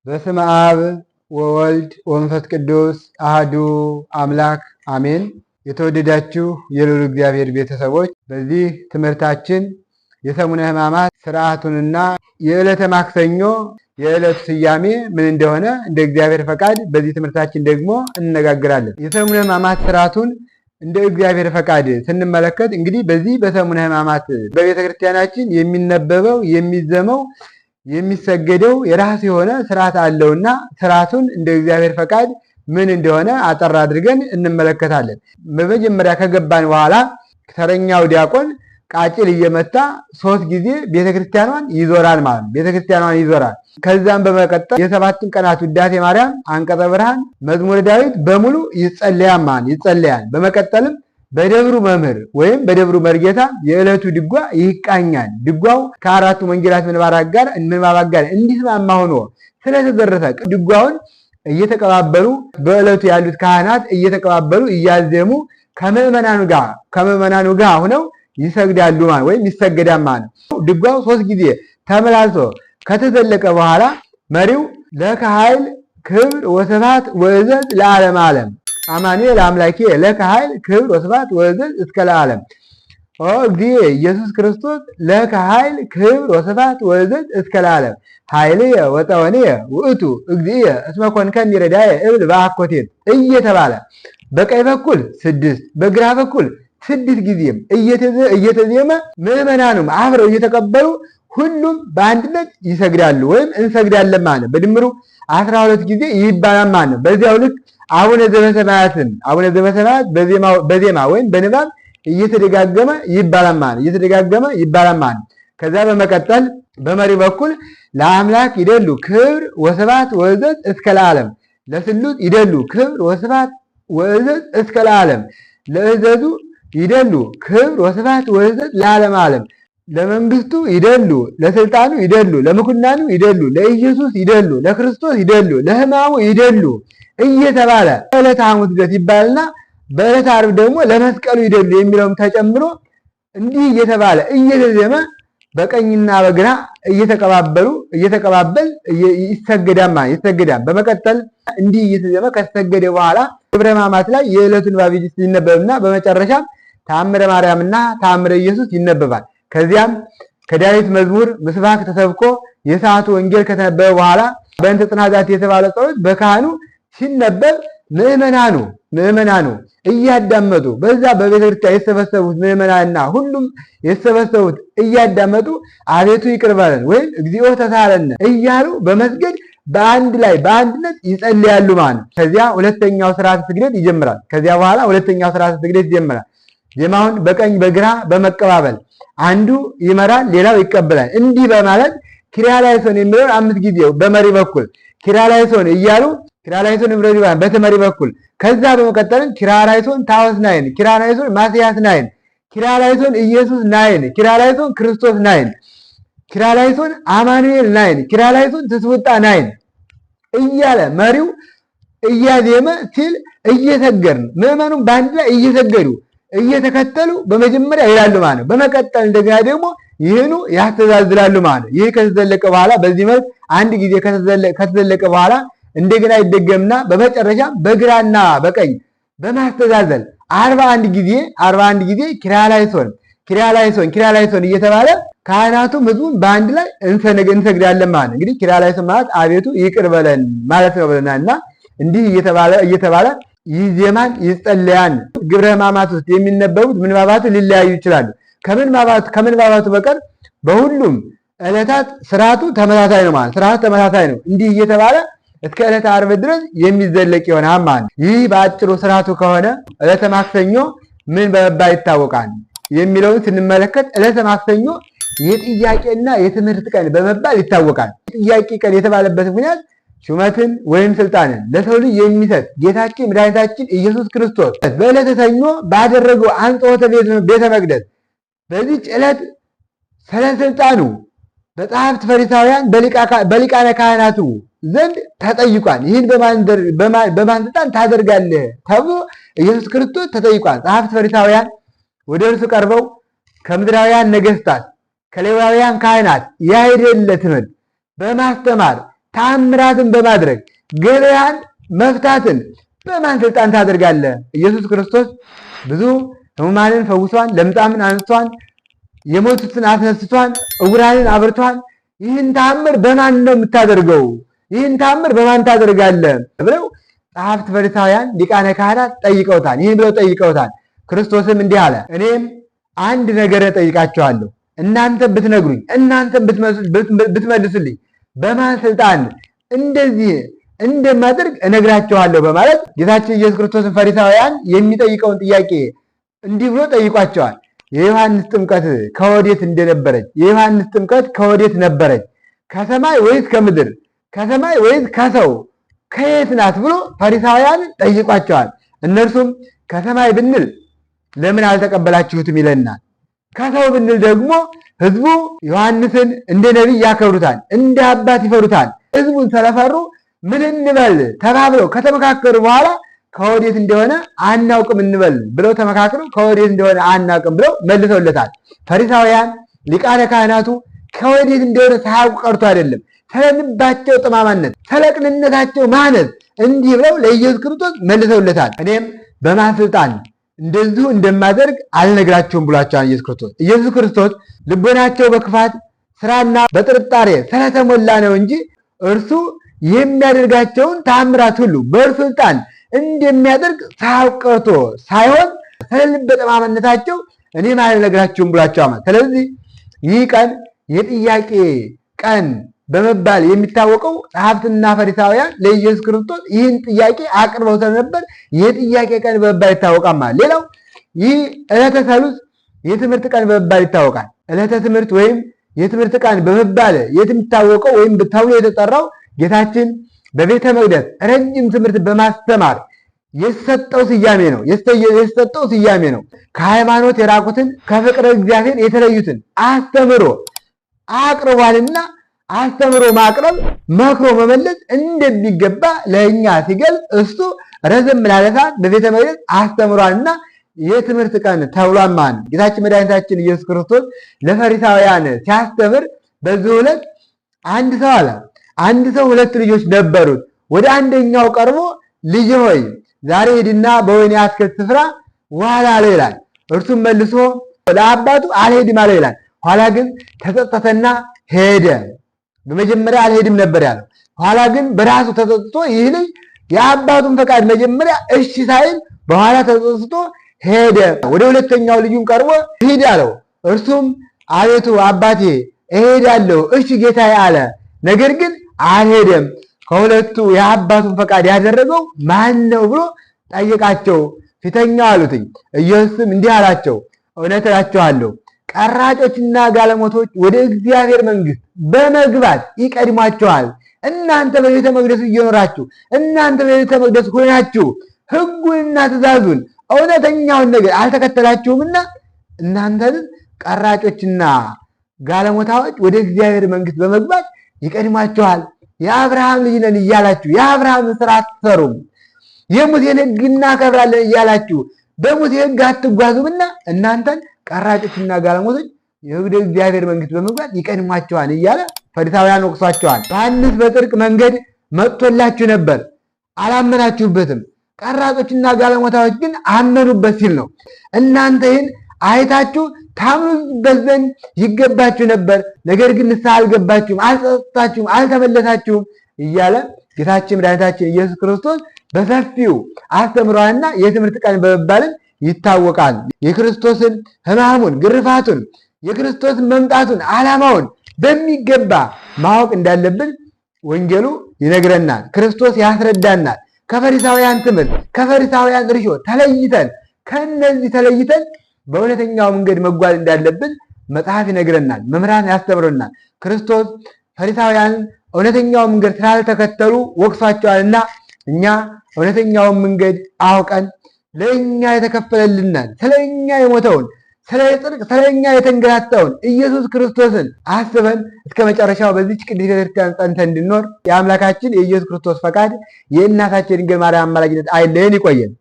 በስመ አብ ወወልድ ወመንፈስ ቅዱስ አህዱ አምላክ አሜን። የተወደዳችሁ የልዑል እግዚአብሔር ቤተሰቦች፣ በዚህ ትምህርታችን የሰሙነ ሕማማት ስርዓቱንና የዕለተ ማክሰኞ የዕለቱ ስያሜ ምን እንደሆነ እንደ እግዚአብሔር ፈቃድ በዚህ ትምህርታችን ደግሞ እንነጋግራለን። የሰሙነ ሕማማት ስርዓቱን እንደ እግዚአብሔር ፈቃድ ስንመለከት፣ እንግዲህ በዚህ በሰሙነ ሕማማት በቤተ ክርስቲያናችን የሚነበበው፣ የሚዘመው፣ የሚሰገደው የራሱ የሆነ ስርዓት አለውና ስርዓቱን እንደ እግዚአብሔር ፈቃድ ምን እንደሆነ አጠር አድርገን እንመለከታለን። በመጀመሪያ ከገባን በኋላ ተረኛው ዲያቆን ቃጭል እየመታ 3 ጊዜ ቤተክርስቲያኗን ይዞራል ማለት ነው። ቤተክርስቲያኗን ይዞራል። ከዛም በመቀጠል የሰባቱን ቀናት ውዳሴ ማርያም፣ አንቀጸ ብርሃን፣ መዝሙረ ዳዊት በሙሉ ይጸለያል ማለት ይጸለያል። በመቀጠልም በደብሩ መምህር ወይም በደብሩ መርጌታ የዕለቱ ድጓ ይቃኛል። ድጓው ከአራቱ ወንጌላት ምንባባት ጋር እንዲስማማ ሆኖ ስለተደረሰ ድጓውን እየተቀባበሉ፣ በዕለቱ ያሉት ካህናት እየተቀባበሉ እያዜሙ ከምዕመናኑ ጋር ሆነው ይሰግዳሉ ማለት ወይም ይሰገዳል ማለት ነው። ድጓው 3 ጊዜ ተመላልሶ ከተዘለቀ በኋላ መሪው ለከ ኃይል ክብር ወስብሐት ወእዘዝ ለዓለመ ዓለም፣ አማኑኤል አምላኪየ ለከ ኃይል ክብር ወስብሐት ወእዘዝ እስከ ለዓለም፣ ኦ እግዚእ ኢየሱስ ክርስቶስ ለከ ኃይል ክብር ወስብሐት ወእዘዝ እስከ ለዓለም፣ ኃይልየ ወፀወንየ ውእቱ እግዚእየ እስመ ኮንከኒ ረዳየ እብል በአኮቴት እየተባለ በቀኝ በኩል 6፣ በግራ በኩል 6 ጊዜም እየተዜመ ምዕመናኑም አብረው እየተቀበሉ ሁሉም በአንድነት ይሰግዳሉ ወይም እንሰግዳለን ማለት ነው። በድምሩ 12 ጊዜ ይባላል ማለት ነው። በዚያው ልክ አቡነ ዘበሰማያትን፣ አቡነ ዘበሰማያት በዜማ ወይም በንባብ እየተደጋገመ ይባላል ማለት እየተደጋገመ ይባላል ማለት ነው። ከዛ በመቀጠል በመሪ በኩል ለአምላክ ይደሉ ክብር ወስብሐት ወእዘዝ እስከ ለዓለም፣ ለስሉስ ይደሉ ክብር ወስብሐት ወእዘዝ እስከ ለዓለም፣ ለእዘዙ ይደሉ ክብር ወስብሐት ወእዘዝ ለዓለም ዓለም፣ ለመንግስቱ ይደሉ፣ ለስልጣኑ ይደሉ፣ ለምኩናኑ ይደሉ፣ ለኢየሱስ ይደሉ፣ ለክርስቶስ ይደሉ፣ ለሕማሙ ይደሉ እየተባለ ዕለተ ሐሙስ ድረስ ይባልና በዕለተ ዓርብ ደግሞ ለመስቀሉ ይደሉ የሚለውም ተጨምሮ እንዲህ እየተባለ እየተዜመ በቀኝና በግራ እየተቀባበሉ እየተቀባበል ይሰገዳል ማለት ይሰገዳል። በመቀጠል እንዲህ እየተዜመ ከተሰገደ በኋላ ግብረ ሕማማት ላይ የዕለቱን ንባብ ይነበብና በመጨረሻም ተአምረ ማርያምና ተአምረ ኢየሱስ ይነበባል። ከዚያም ከዳዊት መዝሙር ምስባክ ተሰብኮ የሰዓቱ ወንጌል ከተነበበ በኋላ በእንተ ጽናዛት የተባለ ጸሎት በካህኑ ሲነበብ ምዕመናኑ እያዳመጡ፣ በዛ በቤተ ክርስቲያን የተሰበሰቡት ምዕመናንና ሁሉም የተሰበሰቡት እያዳመጡ አቤቱ ይቅር በለን ወይም እግዚኦ ተሳለነ እያሉ በመስገድ በአንድ ላይ በአንድነት ይጸልያሉ ማለት ነው። ከዚያ ሁለተኛው ስርዓተ ስግደት ይጀምራል። ከዚያ በኋላ ሁለተኛው ስርዓተ ስግደት ይጀምራል። ዜማውን በቀኝ በግራ በመቀባበል አንዱ ይመራል፣ ሌላው ይቀበላል። እንዲህ በማለት ኪርያላይሶን የሚለውን 5 ጊዜ በመሪ በኩል ኪርያላይሶን እያሉ፣ ኪርያላይሶን እምረ በተመሪ በኩል፣ ከዛ በመቀጠልም ኪርያላይሶን ታዎስ ናይን፣ ኪርያላይሶን ማስያስ ናይን፣ ኪርያላይሶን ኢየሱስ ናይን፣ ኪርያላይሶን ክርስቶስ ናይን፣ ኪርያላይሶን አማኑኤል ናይን፣ ኪርያላይሶን ትስውጣ ናይን እያለ መሪው እያዜመ ሲል እየሰገድን ምዕመኑም በአንድ ላይ እየሰገዱ እየተከተሉ በመጀመሪያ ይላሉ ማለት ነው። በመቀጠል እንደገና ደግሞ ይህኑ ያስተዛዝላሉ ማለት ነው። ይህ ከተዘለቀ በኋላ፣ በዚህ መልክ አንድ ጊዜ ከተዘለቀ በኋላ እንደገና ይደገምና በመጨረሻ በግራና በቀኝ በማስተዛዘል 41 ጊዜ፣ 41 ጊዜ ኪርያላይሶን፣ ኪርያላይሶን፣ ኪርያላይሶን እየተባለ ካህናቱም ህዝቡን በአንድ ላይ እንሰግዳለን ማለት ነው። እንግዲህ ኪርያላይሶን ማለት አቤቱ ይቅር በለን ማለት ነው ብለናል እና እንዲህ እየተባለ እየተባለ ይዜማል፣ ይጸለያል። ግብረ ሕማማት ውስጥ የሚነበቡት ምንባባቱ ሊለያዩ ይችላሉ። ከምንባባቱ በቀር በሁሉም ዕለታት ስርዓቱ ተመሳሳይ ነው ማለት ስርዓቱ ተመሳሳይ ነው። እንዲህ እየተባለ እስከ ዕለተ ዓርብ ድረስ የሚዘለቅ ይሆናል ማለት ነው። ይህ በአጭሩ ስርዓቱ ከሆነ ዕለተ ማክሰኞ ምን በመባል ይታወቃል የሚለውን ስንመለከት ዕለተ ማክሰኞ የጥያቄና የትምህርት ቀን በመባል ይታወቃል። ጥያቄ ቀን የተባለበት ምክንያት ሹመትን ወይም ስልጣንን ለሰው ልጅ የሚሰጥ ጌታችን መድኃኒታችን ኢየሱስ ክርስቶስ በዕለተ ሰኞ ባደረገው አንጽሖተ ቤተ መቅደስ በዚህች ዕለት ስለ ስልጣኑ በጸሐፍት ፈሪሳውያን በሊቃነ ካህናቱ ዘንድ ተጠይቋል። ይህን በማን ስልጣን ታደርጋለህ ተብሎ ኢየሱስ ክርስቶስ ተጠይቋል። ጸሐፍት ፈሪሳውያን ወደ እርሱ ቀርበው ከምድራውያን ነገስታት ከሌዋውያን ካህናት ያይደለ ትምህርት በማስተማር ታምራትን በማድረግ ገበያን መፍታትን በማን ስልጣን ታደርጋለህ? ኢየሱስ ክርስቶስ ብዙ ሕሙማንን ፈውሷን፣ ለምጻምን አንስቷን፣ የሞቱትን አስነስቷን፣ ዕውራንን አብርቷን። ይህን ታምር በማን ነው የምታደርገው? ይህን ታምር በማን ታደርጋለህ? ብለው ጸሐፍት ፈሪሳውያን፣ ሊቃነ ካህናት ጠይቀውታል። ይህን ብለው ጠይቀውታል። ክርስቶስም እንዲህ አለ፣ እኔም አንድ ነገር እጠይቃችኋለሁ፣ እናንተም ብትነግሩኝ፣ እናንተም ብትመልሱልኝ በማን ስልጣን እንደዚህ እንደማደርግ እነግራችኋለሁ በማለት ጌታችን ኢየሱስ ክርስቶስን ፈሪሳውያን የሚጠይቀውን ጥያቄ እንዲህ ብሎ ጠይቋቸዋል። የዮሐንስ ጥምቀት ከወዴት እንደነበረች፣ የዮሐንስ ጥምቀት ከወዴት ነበረች? ከሰማይ ወይስ ከምድር? ከሰማይ ወይስ ከሰው? ከየት ናት ብሎ ፈሪሳውያን ጠይቋቸዋል። እነርሱም ከሰማይ ብንል ለምን አልተቀበላችሁትም ይለናል። ከሰው ብንል ደግሞ ሕዝቡ ዮሐንስን እንደ ነቢይ ያከብሩታል፣ እንደ አባት ይፈሩታል። ሕዝቡን ስለፈሩ ምን እንበል ተባብለው ከተመካከሩ በኋላ ከወዴት እንደሆነ አናውቅም እንበል ብለው ተመካክረው ከወዴት እንደሆነ አናውቅም ብለው መልሰውለታል። ፈሪሳውያን ሊቃነ ካህናቱ ከወዴት እንደሆነ ሳያውቁ ቀርቶ አይደለም፣ ስለልባቸው ጠማማነት፣ ስለቅንነታቸው ማነስ እንዲህ ብለው ለኢየሱስ ክርስቶስ መልሰውለታል። እኔም በማን ስልጣን እንደዚሁ እንደማደርግ አልነግራቸውም ብሏቸዋል ኢየሱስ ክርስቶስ። ኢየሱስ ክርስቶስ ልቦናቸው በክፋት ስራና በጥርጣሬ ስለተሞላ ነው እንጂ እርሱ የሚያደርጋቸውን ታምራት ሁሉ በእርሱ ስልጣን እንደሚያደርግ ሳያውቅ ቀርቶ ሳይሆን ስለልበ ጠማማነታቸው እኔም አልነግራችሁም ብሏቸዋል። ስለዚህ ይህ ቀን የጥያቄ ቀን በመባል የሚታወቀው ጸሐፍትና ፈሪሳውያን ለኢየሱስ ክርስቶስ ይህን ጥያቄ አቅርበው ስለነበር የጥያቄ ቀን በመባል ይታወቃል። ማለት ሌላው ይህ ዕለተ ሰሉስ የትምህርት ቀን በመባል ይታወቃል። ዕለተ ትምህርት ወይም የትምህርት ቀን በመባል የሚታወቀው ወይም ተብሎ የተጠራው ጌታችን በቤተ መቅደስ ረጅም ትምህርት በማስተማር የሰጠው ስያሜ ነው። የሰጠው ስያሜ ነው። ከሃይማኖት የራቁትን ከፍቅረ እግዚአብሔር የተለዩትን አስተምሮ አቅርቧልና አስተምሮ ማቅረብ መክሮ መመለስ እንደሚገባ ለእኛ ሲገልጽ እሱ ረዘም ላለ ሰዓት በቤተ መቅደስ አስተምሯልና የትምህርት ቀን ተብሏል ማለት ነው። ጌታችን መድኃኒታችን ኢየሱስ ክርስቶስ ለፈሪሳውያን ሲያስተምር በዚህ ዕለት አንድ ሰው አለ አንድ ሰው ሁለት ልጆች ነበሩት። ወደ አንደኛው ቀርቦ ልጅ ሆይ ዛሬ ሂድና በወይኔ አትክልት ስፍራ ዋል አለው ይላል። እርሱም መልሶ ለአባቱ አልሄድም አለው ይላል። ኋላ ግን ተጸጸተና ሄደ። በመጀመሪያ አልሄድም ነበር ያለው። ኋላ ግን በራሱ ተጸጽቶ ይህ ልጅ የአባቱን ፈቃድ መጀመሪያ እሺ ሳይል በኋላ ተጸጽቶ ሄደ። ወደ ሁለተኛው ልጁም ቀርቦ ሂድ አለው። እርሱም አቤቱ አባቴ እሄዳለሁ፣ እሺ ጌታዬ አለ። ነገር ግን አልሄደም። ከሁለቱ የአባቱን ፈቃድ ያደረገው ማን ነው ብሎ ጠየቃቸው። ፊተኛው አሉትኝ። ኢየሱስም እንዲህ አላቸው፣ እውነት እላችኋለሁ ቀራጮችና ጋለሞቶች ወደ እግዚአብሔር መንግሥት በመግባት ይቀድሟቸዋል። እናንተ በቤተ መቅደሱ እየኖራችሁ እናንተ በቤተ መቅደሱ ሆናችሁ ሕጉንና ትእዛዙን እውነተኛውን ነገር አልተከተላችሁምና እናንተን ቀራጮችና ጋለሞታዎች ወደ እግዚአብሔር መንግሥት በመግባት ይቀድሟቸዋል። የአብርሃም ልጅ ነን እያላችሁ የአብርሃምን ስራ አትሰሩም። የሙሴን ሕግ እናከብራለን እያላችሁ በሙሴ ሕግ አትጓዙምና እናንተን ቀራጮችና ጋለሞቶች ወደ እግዚአብሔር መንግሥት በመግባት ይቀድሟቸዋል እያለ ፈሪሳውያን ወቅሷቸዋል። ዮሐንስ በጽድቅ መንገድ መጥቶላችሁ ነበር፣ አላመናችሁበትም። ቀራጮችና ጋለሞታዎች ግን አመኑበት ሲል ነው። እናንተ ይህን አይታችሁ ታምኑበት ዘንድ ይገባችሁ ነበር፣ ነገር ግን ንስሐ አልገባችሁም፣ አልጸጸታችሁም፣ አልተመለሳችሁም እያለ ጌታችን መድኃኒታችን ኢየሱስ ክርስቶስ በሰፊው አስተምሯልና የትምህርት ቀን በመባልም ይታወቃል። የክርስቶስን ሕማሙን፣ ግርፋቱን፣ የክርስቶስን መምጣቱን፣ ዓላማውን በሚገባ ማወቅ እንዳለብን ወንጌሉ ይነግረናል። ክርስቶስ ያስረዳናል። ከፈሪሳውያን ትምህርት ከፈሪሳውያን እርሾ ተለይተን ከእነዚህ ተለይተን በእውነተኛው መንገድ መጓዝ እንዳለብን መጽሐፍ ይነግረናል። መምህራን ያስተምረናል። ክርስቶስ ፈሪሳውያንን እውነተኛውን መንገድ ስላልተከተሉ ወቅሷቸዋልና እኛ እውነተኛውን መንገድ አውቀን ለእኛ የተከፈለልናል ስለ እኛ የሞተውን ስለ ጽድቅ ስለ እኛ የተንገላታውን ኢየሱስ ክርስቶስን አስበን እስከ መጨረሻው በዚች ቅድስት ቤተክርስቲያን ጸንተን እንድንኖር የአምላካችን የኢየሱስ ክርስቶስ ፈቃድ የእናታችን ድንግል ማርያም አማላጅነት አይለየን። ይቆየን።